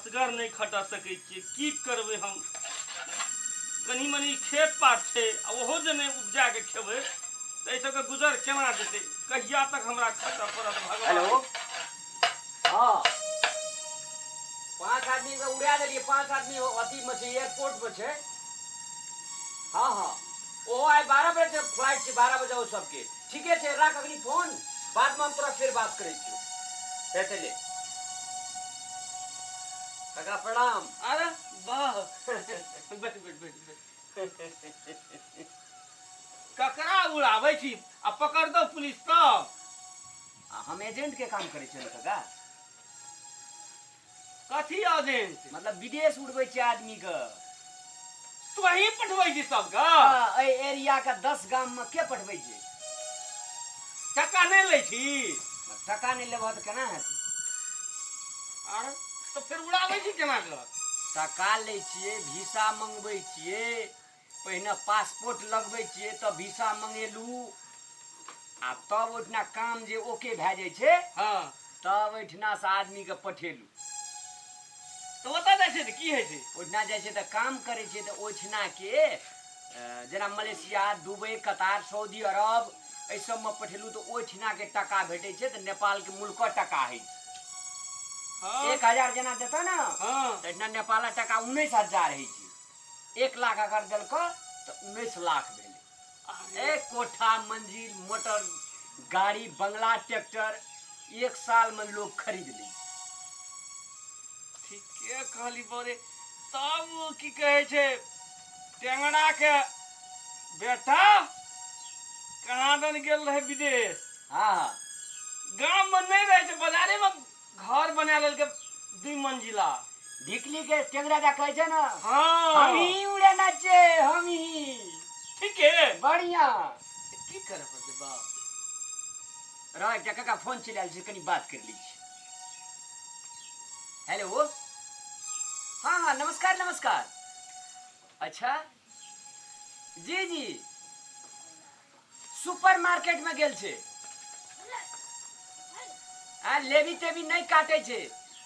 असगर नहि खटा सकै छियै। की करबै हम? कनि मनि खेत पात छै आ ओहो जे नहि उपजा के खेबै तऽ एहि सबके गुजर केना जेतै? कहिया तक हमरा खटऽ पड़त भगवान? हेलो, हाँ, 5 आदमी के उड़ा देलियै। 5 आदमी अथी में छै, एयरपोर्ट में छै। हाँ हाँ, ओहो आइ 12 बजे फ्लाइट छै, 12 बजे ओ सबके। ठीके छै, राख अखनी फोन, बादमे हम तोरा फेर बात करै छियौ। हेतै ले काका, प्रणाम। अरे वाह, बैठ बैठ बैठ बैठ। ककरा उड़ाबै छी आ पकड़ दो पुलिस तब? आ हम एजेंट के काम करै छियै ने काका। कथी एजेंट? मतलब विदेश उड़बै छियै आदमी के। तू अहीं पठबै छी सबके? हाँ, एहि एरिया के 10 गाम में के पठबै छै? टका नहि लै छी? टका नहि लेबह तऽ केना हेतै? आर तऽ फेर उड़ाबै छी केना के? टका लै छियै, वीसा मंगबै छियै, पहिने पासपोर्ट लगबै छियै, तब वीसा मंगेलू आ तब ओहिठिना काम जे ओके भए जाइ छै, तब ओहिठिना से आदमीके पठेलू। तऽ ओतऽ जाइ छै तऽ की होइ छै? ओहिठिना जाइ छै तऽ काम करै छै, तऽ ओहिठिनाके जेना मलेशिया, दुबई, कतार, सऊदी अरब, एहि सबमे पठेलू तऽ ओहिठिनाके टका भेटै छै, तऽ नेपालके मुल्कक टका होइ छै। 1000 जेना देतऽ ने, तऽ एहिठिना नेपालक टका 19,000 होइ छै। 1 लाख अगर देलकऽ तऽ 19 लाख भेलै। एक कोठा, मंजिल, मोटर गाड़ी, बंगला, ट्रैक्टर एक साल में लोग खरीद लै। ठीके कहली बोरे। तब की कहै छै, टेंगरा के बेटा कहाँ दन गेल रहे विदेश। हाँ। गाम में नहीं रहे छै, बाजारे में घर बना लेलकै 2 मंजिला। ढिकली के टेंगरा जा कहै छै ने? हाँ। हम ही उड़ेना छै, हम ही। ठीक है। बढ़िया। की करे पड़तै बाप? रह, एकटा काका फोन चलि आयल छै, कनि बात कर लै छी। हेलो, हाँ हाँ, नमस्कार नमस्कार। अच्छा, जी जी, सुपर मार्केट में गेल छै आ लेबी तेबी नहि काटे छै।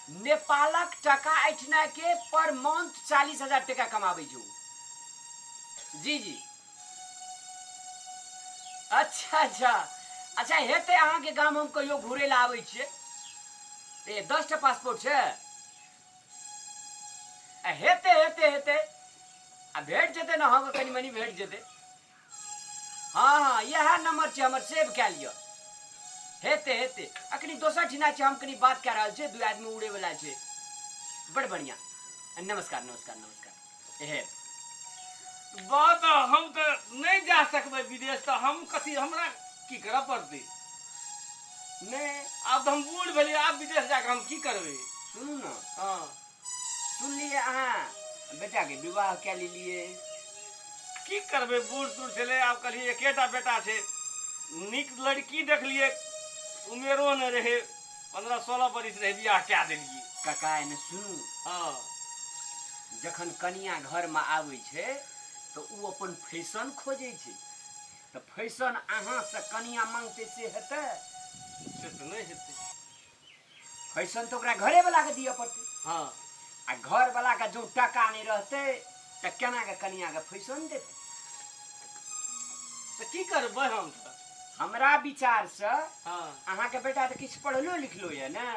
नेपालक टका एहिठिना के पर मंथ 40,000 टका कमाबै छै उ। जी जी, अच्छा अच्छा अच्छा, हेतै, अहाँके गाम हम कहियो घुरै लए आबै छियै। ए 10टा पासपोर्ट छै आ हेतै हेतै हेतै आ भेट जेतै ने, अहाँके कनि मनि भेट जेतै। हाँ हाँ, इएह नंबर छै हमर, सेव कए लिअ। हेतै हेतै, अखनी दोसर ठिना छै, हम कनि बात कए रहल छियै, 2 आदमी उड़े वाला छै। बड़ बढ़िया, नमस्कार नमस्कार नमस्कार। हे बात, हम तऽ नहि जा सकबै विदेश, तऽ हम कथी, हमरा की करऽ पड़तै? नहि। आब तऽ हम बूढ़ भेलियै, आब विदेश जाकऽ हम की करबै? सुनू ने। हाँ। सुनलियै अहाँ बेटाके विवाह कए लेलियै? की करबै, बूढ़ सूढ़ छलै, आब कहलियै एकेटा बेटा छै, नीक लड़की देखलियै, उमेरो नहि रहै, 15-16 बरिस रहै, बियाह कए देलियै। काका, एने सुनू। हाँ। जखन कनिया घरमे आबै छै तऽ ओ अपन फैशन खोजै छै, तऽ फैशन अहाँसँ कनिया मांगतै से हेतै? से तऽ नहि हेतै। फैशन तऽ ओकरा घरे वाला के दिअ पड़तै। हाँ। आ घर वाला के जो टका नहि रहतै तऽ केना के कनिया के फैशन देतै? तऽ की करबै हम तऽ? हमरा विचारसँ हाँ। अहाँके बेटा तऽ किछु पढ़लो लिखलो यऽ ने?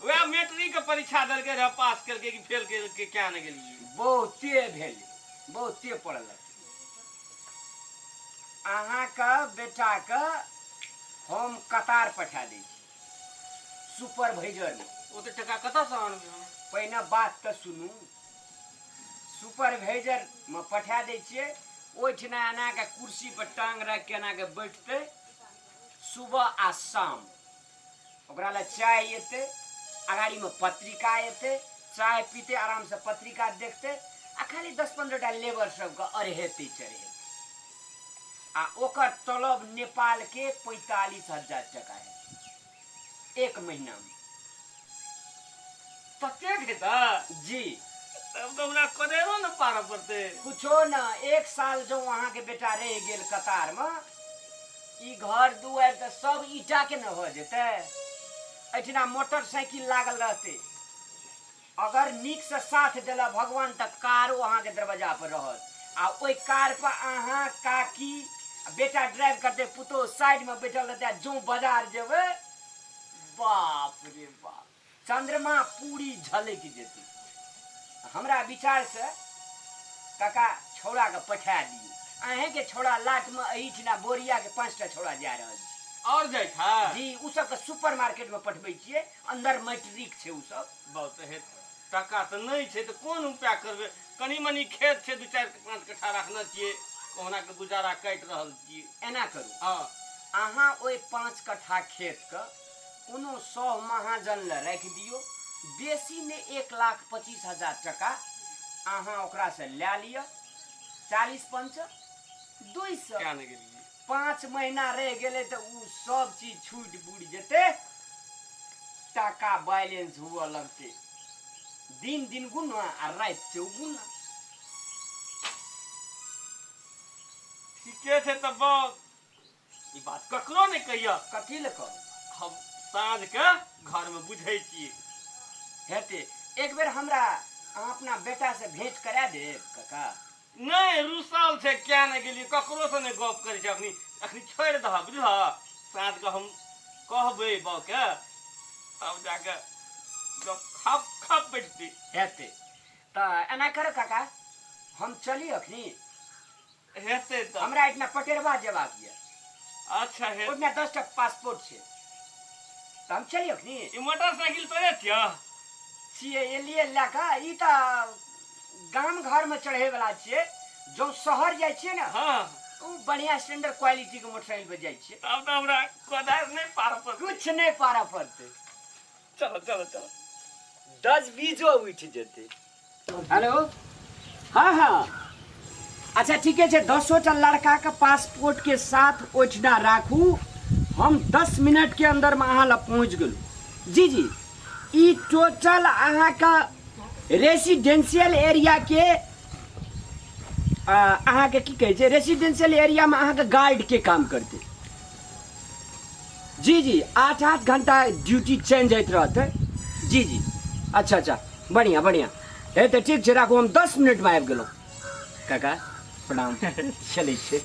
वएह मैट्रिक के परीक्षा देलकै रहए, पास केलकै कि फेल केलकै, क्या नहि गेलियै। बहुते भेल, बहुते पढ़लक। अहाँके बेटाके हम कतार पठा दै छी सुपरवाइजरमे। ओते टका कतऽसँ आनबै हम? पहिने बात तऽ सुनू। सुपरवाइजरमे पठा दै छियै, ओहिठिना एना कऽ कुर्सी पर टांग राखि के एना कऽ बैठतै सुबह आ शाम, ओकरा लए चाय एतै, अगाड़ीमे पत्रिका एतै, चाय पीतै, आरामसँ पत्रिका देखतै आ खाली 10-15 टा लेबर सबके अरहेतै चढ़ेतै, आ ओकर तलब नेपालके 45,000 टका हेतै एक महीनामे। ततेक हेतै? जी। तब तऽ हमरा करेरो ने पारऽ पड़तै। कुछो न, 1 साल जँ अहाँके बेटा रहि गेल कतारमे, ई घर दुआरि तऽ सब ईटा के ने हो जेतै। एहिठिना मोटरसाइकिल लागल रहतै, अगर नीक से साथ देला भगवान तऽ कारो अहाँके दरवाजा पर रहत आ ओहि कार पर अहाँ काकी बेटा ड्राइव करते, पुतोह साइड में बैठल रहते, आ जो बाजार जेबै, बाप रे बाप, चंद्रमा पूरी झलकि जेतै। हमरा विचार से काका छौड़ा के पठा दियौ। अहें के छौड़ा लाट में एहिठिना बोरिया के 5टा छौड़ा जा रहल छै। और जाइ छै? जी, उ सबके सुपर मार्केट में पठबै छियै, अंदर मैट्रिक छै उ सब। बहुत हे टका तऽ नहि छै तऽ कोन उपाय करबै? कनि मनि खेत छै, 2-4-5 कट्ठा रखने छियै, कहुना के गुजारा काटि रहल छियै। एना करू, हँ, अहाँ ओहि 5 कट्ठा खेत के कोनो 100 महाजन लए राखि दियौ, बेसी ने 1,25,000 टका अहाँ ओकरा से लए लिअ, 40 पंच 200। क्या नहि गेलियै? 5 महीना रहि गेलै तऽ उ सब चीज छूटि बुड़ि जेतै, टाका बैलेंस हुअ लगतै, दिन दिन गुना आ राति चौगुना। ठीके छै तऽ बहुत ई बात ककरो नहि कहिया। कथी लए कहू? हम साँझ के घर में बुझै छियै। हेतै। एक बेर हमरा अहाँ अपना बेटा से भेंट करा देब काका? नहि, रुसल छै, क्या नहि गेलियै, ककरो से नहि गप करै छै अखनी। अखनी छोड़ि दह, बुझलह? साँझ के हम कहबै बाउके, तब जाके गप खप खप बैठतै। हेतै तऽ एना कर काका, हम चली अखनी? हेतै तऽ। हमरा एहिठिना पटेरवा जेबाक यऽ। अच्छा, हे। ओहिठिना 10टा पासपोर्ट छै, तऽ हम चली अखनी? ई मोटरसाइकिल तोरे छियह? छियै, एलियै लए कऽ। ई तऽ गाम घरमे चढ़ै वाला छियै, जँ शहर जाइ छियै ने, हँ, ओ बढ़िया स्टैंडर्ड क्वालिटी के मोटरसाइकिल पर जाइ छियै। तब तऽ हमरा कोदारि नहि पार पड़तै। कुछ नहि पारऽ पड़तै। चलो चलो चलो। 10 बीजो उठि जेतै। हेलो, हाँ हाँ, अच्छा ठीके छै, 10टा लड़का के पासपोर्ट के साथ ओहिठिना राखू, हम 10 मिनट के अंदर में अहाँ लग पहुँच गेलहुँ। जी जी, ई टोटल अहाँके रेसिडेंशियल एरिया के अहाँके की कहै छै, रेसिडेंशियल एरिया में अहाँके गार्ड के काम करतै। जी जी, 8-8 घंटा ड्यूटी चेंज होइत रहतै। जी जी, अच्छा अच्छा, बढ़िया बढ़िया, हे तऽ ठीक छै, राखू, हम 10 मिनटमे आबि गेलहुँ। काका प्रणाम, चलै छै।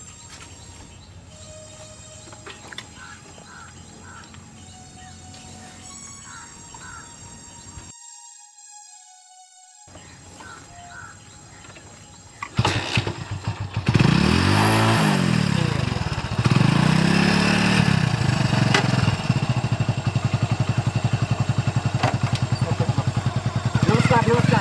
नमस्कार नमस्कार।